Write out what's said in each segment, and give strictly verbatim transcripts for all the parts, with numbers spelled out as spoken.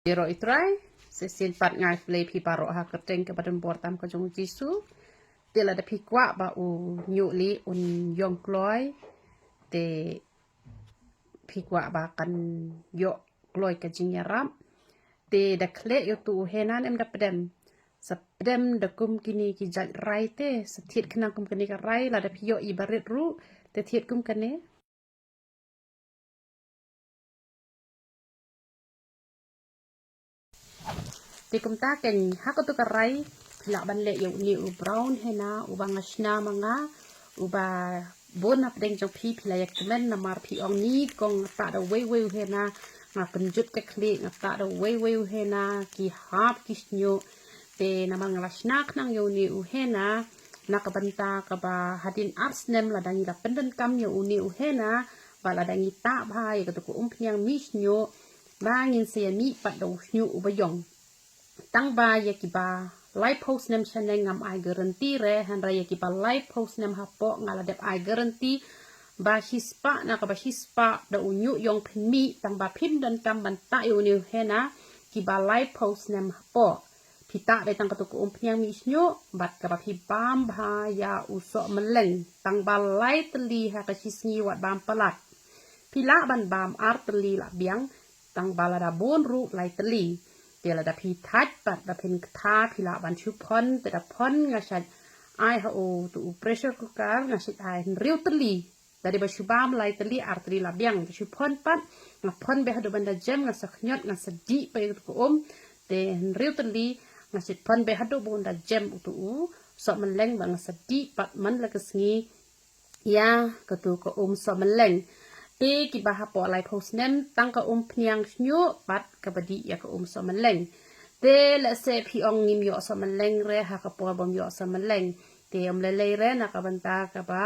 Ïaroh i Trai, shisien pat nga ai khublei phi baroh ha ka kyrteng kaba donbor tam ka jong u Jisu. Te lada phi kwah ba u ñiuh lieh un ïong kloi, te phi kwah ba kan ïoh kloi ka jingïarap. Te da khleh ïa utu u henna ne em da pdem. Sa pdem da kum kine ki jait rai te, sa thied khnang kum kane ka rai, lada phi ïoh i barit ruh, te thied kum kane. Te kumta kein ha katu ka rai, phi lah ban leh ïa une u brown henna, uba nga shna ma nga, uba bun na pdeng jong phi, phi la ïa kmen namar phi ong ni kong nga tah da uwei uwei u henna, nga pynjot ka khlieh, nga tah da uwei uwei u henna, ki hap ki shñiuh. Te namar nga la shna khnang ïa une u henna, na ka bynta kaba hadien ar snem lada ngi la pyndonkam ïa une u henna, bad lada ngi tah bha ïa katu ka umphniang mih shñiuh, ba ngin sa ïa mih pat da u shñiuh uba ïong. Tang ba ïa kiba laiphew snem shaneng ngam ai guarantee re, hynrei ïa kiba laiphew snem hapoh nga la dep ai guarantee ba shispah na kaba shispah da u ñiuh ïong phin mih, tang ba phim donkam ban tah ïa une u henna kiba laiphew snem hapoh. Phi tah beit tang katu ka umphniang mih shñiuh bad kaba phi bam bha ïa u sohmylleng, tang ba lai tylli ha ka shisngi wat bam palat. Phi lah ban bam ar tylli la biang, tang ba lada bun ruh lai tylli. Te lada phi thait pat ba phin ktha, phi lah ban shu phon, te da phon nga shait ai ha utu u pressure cooker, nga shait ai hynriew tylli. Da dei ba shu bam lai tylli, ar tylli la biang, te shu phon pat, nga phon beit haduh ban da jem, nga sa khñiot, nga sa dih pat ïa katu ka um. Te hynriew tylli nga shait phon beit haduh ba un da jem utu u sohmylleng, ba nga sa dih pat man la ka sngi ïa katu ka um sohmylleng. Te kiba hapoh laiphew snem tang ka umphniang shñiuh bad kaba dih ïa ka um sohmylleng. Te lehse phi ong ngim ïoh sohmylleng re ha ka por bym ïoh sohmylleng. Te ym lei lei re na ka bynta kaba,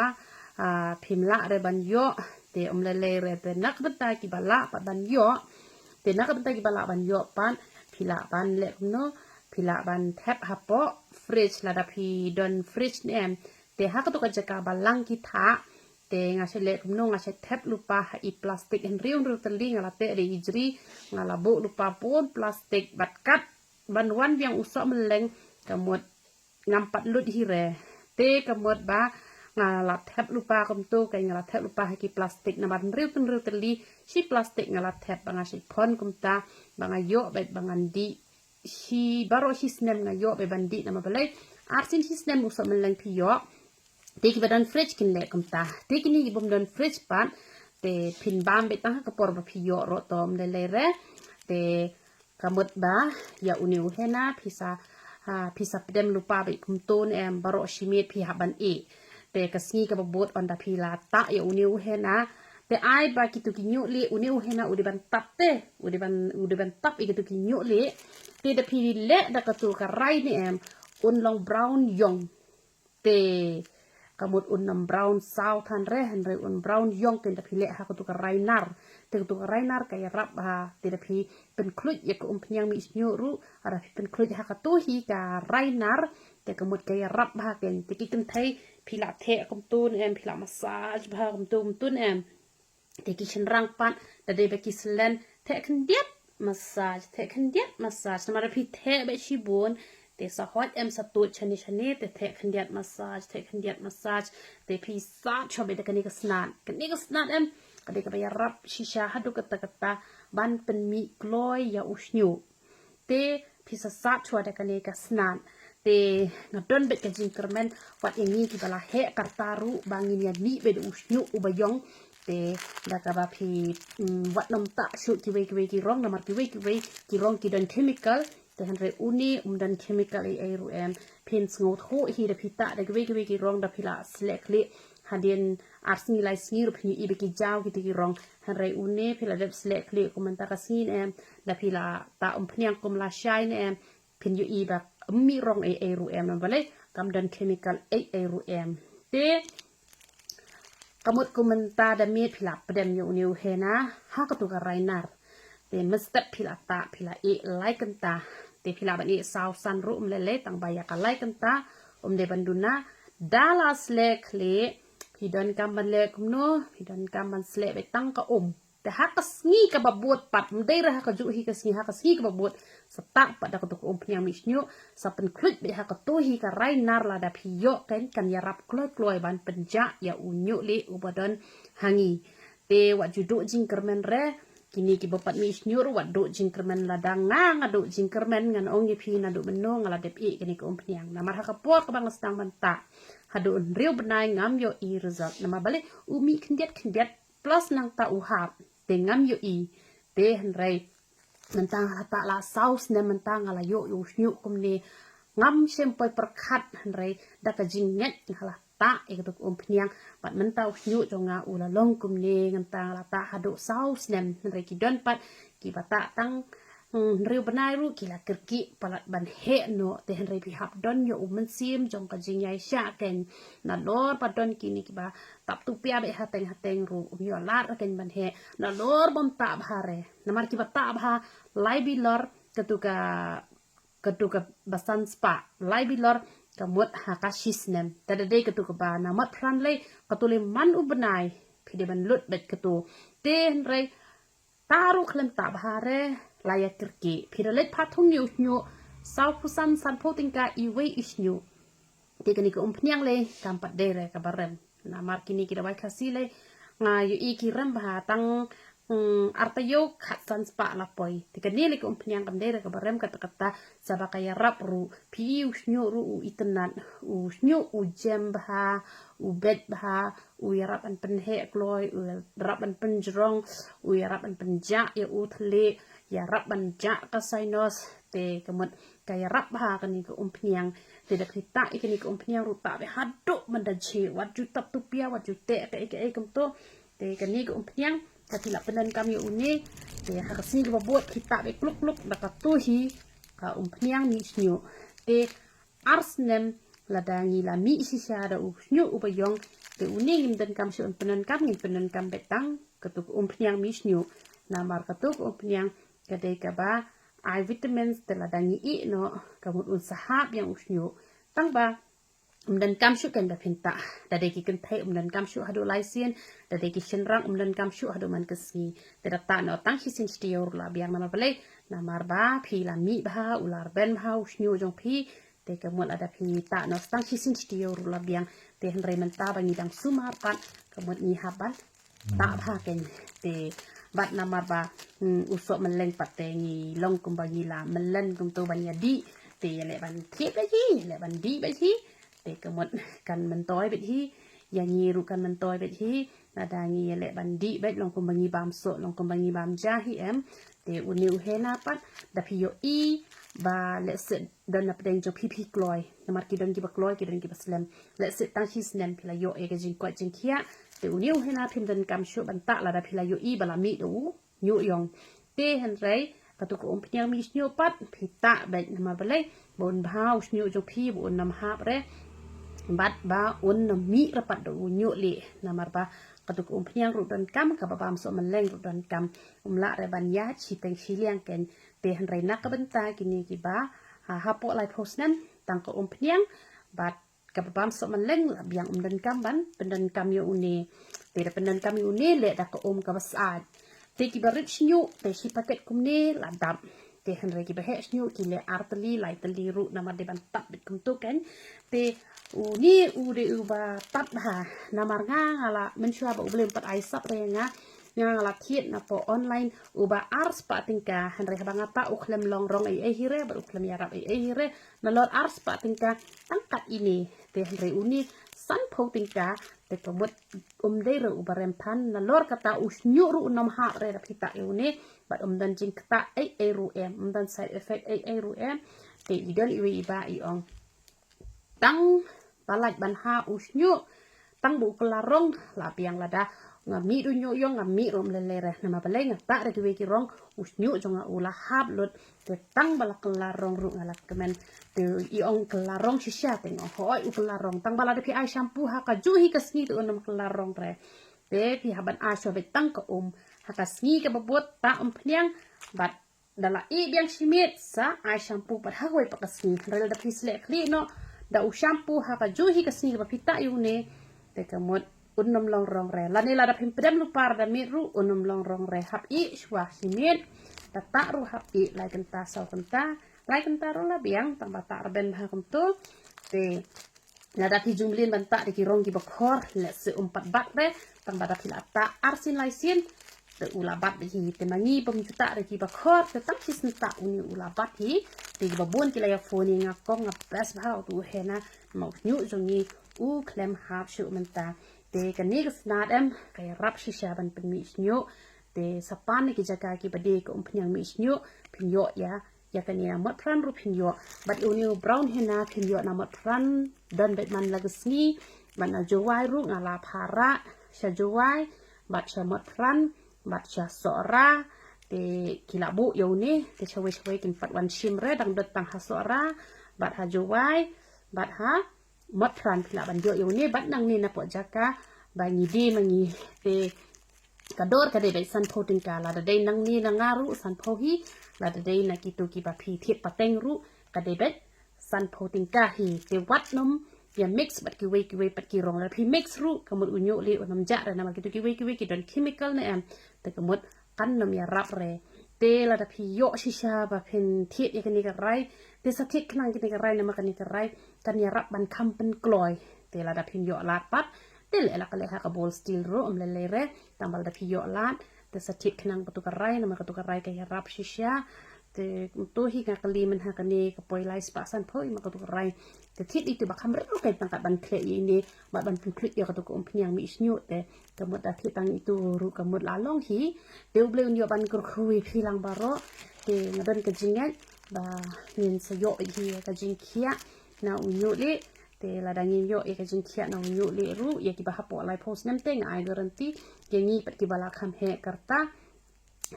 ah, phim lah re ban ïoh. Te ym lei lei re, te na ka bynta kiba lah pat ban ïoh. Te na ka bynta kiba lah ban ïoh pat, phi lah ban leh kumno, phi lah ban thep hapoh fridge, lada phi don fridge ne em. Te ha katu ka jaka ba lang ki thah, te nga shait leh kumno, nga shait thep lypa ha i plastik hynriew hynriew tylli, nga la teh da i jri, nga la buh lypa bun plastik bad kat ban wan biang u sohmylleng, ka mut ngam pat lut hi re. Te ka mut ba nga la thep lypa kumtu, kein nga la thep lypa ha ki plastik namar hynriew hynriew tylli shi plastik nga la thep, ba nga shait phon kumta, ba nga ïoh beit ba ngan dih shi baroh shi snem, nga ïoh beit ban dih namar balei, ar sien shi snem u sohmylleng phi ïoh. Te kiba don fridge kin leh kumta. Te kine ki bym don fridge pat, te phin bam beit tang ha ka por ba phi ïoh ruh, to ym lei lei re. Te ka mut ba ïa une u henna phi sa, ha, phi sa pdem lypa beit kumtu ne em, baroh shi miet phi hap ban ïeh. Te ka sngi kaba bud, ynda phi la tah ïa une u henna, te ai ba kitu ki ñiuh lieh, une u henna u dei ban tap te, u dei ban, u dei ban tap ïa kitu ki ñiuh lieh. Te da phi leh da katu ka rai ne em, un long brown ïong. Te ka mut un ym brown saw than re, hynrei un brown ïong, te da phi leh ha katu ka rai nar. Te katu ka rai nar ka ïarap bha, te da phi pynkluid ïa ka umphniang mih shñiuh ruh, lada phi pynkluid ha katu hi ka rai nar, te ka mut ka ïarap bha kein. Te ki kynthei phi lah theh kumtu ne em, phi lah massage bha kumtu kumtu ne em. Te ki shynrang pat, da dei ba ki slen, theh khyndiat massage, theh khyndiat massage. Namar da phi theh beit shibun, te sa hoi em, sa tuid shane shane, te theh khyndiat massage, theh khyndiat massage. Te phi sat shuwa beit da kane ka snat. Kane ka snat em, ka dei kaba ïarap shisha haduh katta katta ban pynmih kloi ïa u shñiuh. Te phi sa sat shuwa da kane ka snat. Te nga don beit ka jingkyrmen wat ïa ngi kiba la heh karta ruh ba ngin ïa mih beit da u shñiuh uba ïong. Te da kaba phi, mm, wat nym tah shuh kiwei kiwei ki rong, namar kiwei kiwei ki rong ki don chemical. Te hynrei une um don chemical ei ei ruh em. Phin sngewthuh hi da phi tah da kiwei kiwei ki rong, da phi la sleh khlieh hadien ar sngi lai sngi ruh phin ïohi ba ki jaw kita ki rong. Hynrei une phi la dep sleh khlieh kum mynta ka sngi ne em, da phi la tah umphniang kum lashai ne em, phin ïohi ba ym mih rong ei ei ruh em, namar balei, kam don chemical ei ei ruh em. Te ka mut kum mynta da miet phi la pdem ïa une u henna ha katu ka rai nar. Te mynstep phi la tah, phi la ïeh lai kynta. Te phi lah ban ïeh saw san ruh ym lei lei, tang ba ïa ka lai kynta ym dei ban duna. Da la sleh khlieh, phi donkam ban leh kumno, phi donkam ban sleh beit tang ka um. Te ha ka sngi kaba bud pat, ym dei re ha kajuh hi ka sngi, ha ka sngi kaba bud, sa tah pat da kato ka umphniang mih shñiuh, sa pynkhluit beit ha kato hi ka rai nar lada phi ïoh kein kan ïarap kloi kloi ban pynjah ïa u ñiuh lieh uba don ha ngi. Te wat ju duh jingkyrmen re, kine kiba pat mih shñiuh ruh wat duh jingkyrmen, lada nga nga duh jingkyrmen ngan ong ïa phi naduh mynno nga la dep ïeh kane ka umphniang. Namar ha ka por kaba nga sdang ban tah, haduh hynriew bnai ngam ïohi result. Namar balei? U mih khyndiat khyndiat plus nangta u hap. Te ngam ïohi. Te hynrei mynta nga la tah la saw snem mynta nga la ïoh ïa u shñiuh kumne. Ngam shym poi pyrkhat hynrei da ka jingngeit nga la tah ïa kato ka umphniang. Bad mynta u shñiuh jong nga u la long kumne, mynta nga la tah haduh saw snem hynrei ki don pat kiba tah tang, hmm, hynriew bnai ruh ki la kyrkieh palat ban heh noh. Te hynrei phi hap don ïa u mynsiem jong ka jingïaishah kein. Nalor ba don kine kiba tap tu pia beit hateng hateng ruh, um ïoh lad kein ban heh. Nalor bym tah bha re. Namar kiba tah bha lai bilor kato ka, kato kaba san spah, lai bilor ka mut ha ka shisnem. Te da dei kato kaba na mat phran lei, kato lei man u bnai phi dei ban lut beit kato. Te hynrei tah ruh khlem tah bha re, la ïa kyrkieh. Phi da leit pha thung ïa u shñiuh, saw phew san, san phew tyngka iwei i shñiuh. Te kane ka umphniang lei kam pat dei re kaba rem. Namar kine ki dawai Khasi lei nga ïohi ki rem bha tang, mm, ar taïew khatsan spah la poi. Te kane lei ka umphniang kam dei re kaba rem, kata kata sa ba ka ïarap ruh. Phi i u shñiuh ruh u itynnad, u shñiuh u jem bha, u beit bha, u ïarap ban pynheh kloi, u ïarap ban pynjrong, u ïarap ban pynjah ïa u thylliej, ïarap ban jah ka sinus. Te ka mut ka ïarap bha kane ka umphniang. Te da phi tah ïa kane ka umphniang ruh tah beit haduh mynta shi, wat ju tap tu pia, wat ju teh kaei kaei kumto. Te kane ka umphniang ka phi la pyndonkam ïa une. Te ha ka sngi kaba bud phi tah beit kluk kluk da kato hi ka umphniang mih shñiuh. Te ar snem lada ngi la mih shisha da u shñiuh uba ïong, te une ngim donkam shuh ban pyndonkam, ngin pyndonkam beit tang kato ka umphniang mih shñiuh. Namar kato ka umphniang ka dei kaba ai vitamins, te lada ngi ïeh noh ka mut un sa hap ïa u shñiuh. Tang ba ym donkam shuh kein ba phin tah. Da dei ki kynthei ym donkam shuh haduh lai sien, da dei ki shynrang ym donkam shuh haduh man ka sngi. Te da tah noh tang shisien shi taïew ruh la biang. Namar balei? Namar ba phi la mih bha, u la rben bha u shñiuh jong phi. Te ka mut lada phi tah noh tang shisien shi taïew ruh la biang. Te hynrei mynta ba ngi dang sumar pat ka mut ngi hap ban tah bha kein. Te bad namar ba, hmm, u soh mylleng pat te ngi long kumba ngi la mlien kumto ban ïa dih. Te ïa leh ban thied beit hi, ïa leh ban dih beit hi. Te ka mut kan myntoi beit hi. Ïa ngi ruh kan myntoi beit hi. Lada ngi ïa leh ban dih beit long kumba ngi bam soh, long kumba ngi bam ja hi em. Te une u henna pat da phi ïohi ba lehse don na pdeng jong phi phi kloi. Namar ki don kiba kloi, ki don kiba slem. Lehse tang shi snem phi la ïoh ïa ka jingkoit jingkhiah. Te une u henna phim donkam shuh ban tah lada phi la ïohi ba la mih da u ñiuh ïong. Te hynrei kato ka umphniang mih shñiuh pat phi tah beit. Namar balei? Ba un bha u shñiuh jong phi, ba un ym hap re. Bad ba un ym mih re pat da u ñiuh lieh. Namar ba kato ka umphniang ruh donkam, kaba bam soh mylleng ruh donkam. Um lah re ban ïaid shiteng shiliang kein. Te hynrei na ka bynta kine kiba ha, hapoh laiphew snem tang ka umphniang bad kaba bam soh mylleng la biang, ym donkam ban pyndonkam ïa une. Te da pyndonkam ïa une leh da ka um kaba syaid. Te kiba rit shñiuh te shi paket kumne la dap. Te hynrei kiba heh shñiuh ki leh ar tylli lai tylli ruh namar dei ban tap beit kumto kein. Te une u dei uba tap bha. Namar nga nga la mynshuwa ba U Blei um pat ai sap re nga, nga nga la thied na poh online uba ar spah tyngka, hynrei haba nga tah u khlem long rong ei ei hi re bad u khlem ïarap ei ei hi re. Nalor ar spah tyngka tang kat ine. Te hynrei une san phew tyngka. Te ka mut um dei re uba rem than. Nalor kata u shñiuh ruh un ym hap re da phi tah ïa une. Bad um don jingktah ei ei ruh em, um don side effect ei ei ruh em. Te i don iwei iba i ong, tang ba lait ban ha u shñiuh, tang ba u kylla rong la biang. Lada ngam mih da u ñiuh ïong, ngam mih ruh ym lei lei re. Namar balei? Nga tah re kiwei ki rong, u shñiuh jong nga u la hap lut. Te tang ba la kylla rong ruh nga la kmen. Te i ong kylla rong shisha, te nga ong hooid u kylla rong. Tang ba lada phi ai shampoo ha kajuh hi ka sngi te un ym kylla rong re. Te phi hap ban ai shuwa beit tang ka um. Ha ka sngi kaba bud tah umphniang bad da la ih biang shi miet sa ai shampoo pat ha kawei pat ka sngi. Hynrei lada phi sleh khlieh noh da u shampoo ha kajuh hi ka sngi kaba phi tah ïa une, te ka mut Un nym long rong re. Lane lada phim pdem lypa da miet ruh un nym long rong re. Hap ih shuwa shi miet. Da tah ruh hap ih lai kynta saw kynta. Lai kynta ruh la biang tang ba tah rben bha kumtu. Te lada phi ju mlien ban tah da ki rong kiba khor, lehse um pat bat re. Tang ba da phi la tah ar sien lai sien, te u la bat beit hi. Te ma ngi bym ju tah da kiba khor, te tang shisien tah une u la bat hi. Te kiba bun ki la ïa phone ïa nga, kong nga best bha utu u henna, ma u shñiuh jong ngi u khlem hap shuh mynta. Te kane ka snat em ka ïarap shisha ban pynmih shñiuh. Te sa pan na ki jaka kiba dei ka umphniang mih shñiuh, phin ïoh ïa, ïa kane na mot phran ruh phin ïoh. Bad ïa une u brown henna phin ïoh na mot phran, don beit man la ka sngi. Bad na Jowai ruh nga la pha rah sha Jowai bad sha mot phran bad sha Sohra. Te ki la buh ïa une, te shawei shawei kin pat wan shim re, dang don tang ha Sohra bad ha Jowai bad ha mot phran phi lah ban ïoh ïa une. Bad nangne na poh jaka ba ngi die ma ngi, te ka dor ka dei beit sanphew tyngka. Lada dei nangne na nga ruh sanphew hi. Lada dei na kitu kiba phi thied pateng ruh ka dei beit sanphew tyngka hi. Te wat nym ïa mix bad kiwei kiwei pat ki rong. Lada phi mix ruh ka mut u ñiuh lieh un nym jah re, namar kitu kiwei kiwei ki don chemical ne em. Te ka mut kan nym ïarap re. Te lada phi ïoh shisha ba phin thied ïa kane ka rai, te sa thied khnang kane ka rai, namar kane ka rai kan ïarap ban kham pynkloi. Te lada phin ïoh lad pat, te leh la ka leh ha ka bowl steel ruh ym lei lei re. Tang ba lada phi ïoh lad, te sa thied khnang katu ka rai, namar katu ka rai ka ïarap shisha. Te kumtu hi nga kylli mynha kane ka poi lai spah sanphew ïa ma katu ka rai. Te thied ïa itu ba kham rit ruh, ka tang kat ban khleh ïa ine bad ban pynkhluit ïa katu ka umphniang mih shñiuh. Te ka mut da thied tang itu ruh ka mut la long hi. Te U Blei un ïoh ban kyrkhu ïa phi lang baroh. Te nga don ka jingngeit ba ngin sa ïoh hi ïa ka jingkhiah na u ñiuh lieh. Te lada ngim ïoh ïa ka jingkhiah na u ñiuh lieh ruh, ïa kiba hapoh laiphew snem te nga ai guarantee ïa ngi pat kiba la kham heh ka rta.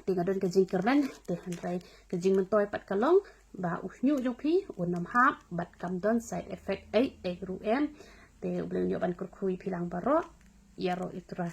Te nga don ka jingkyrmen, te hynrei ka jingmyntoi pat ka long ba u shñiuh jong phi un nym hap bad kam don side effect ei ei ruh em. Te U Blei un ïoh ban kyrkhu ïa phi lang baroh. Ïaroh ïa U Trai.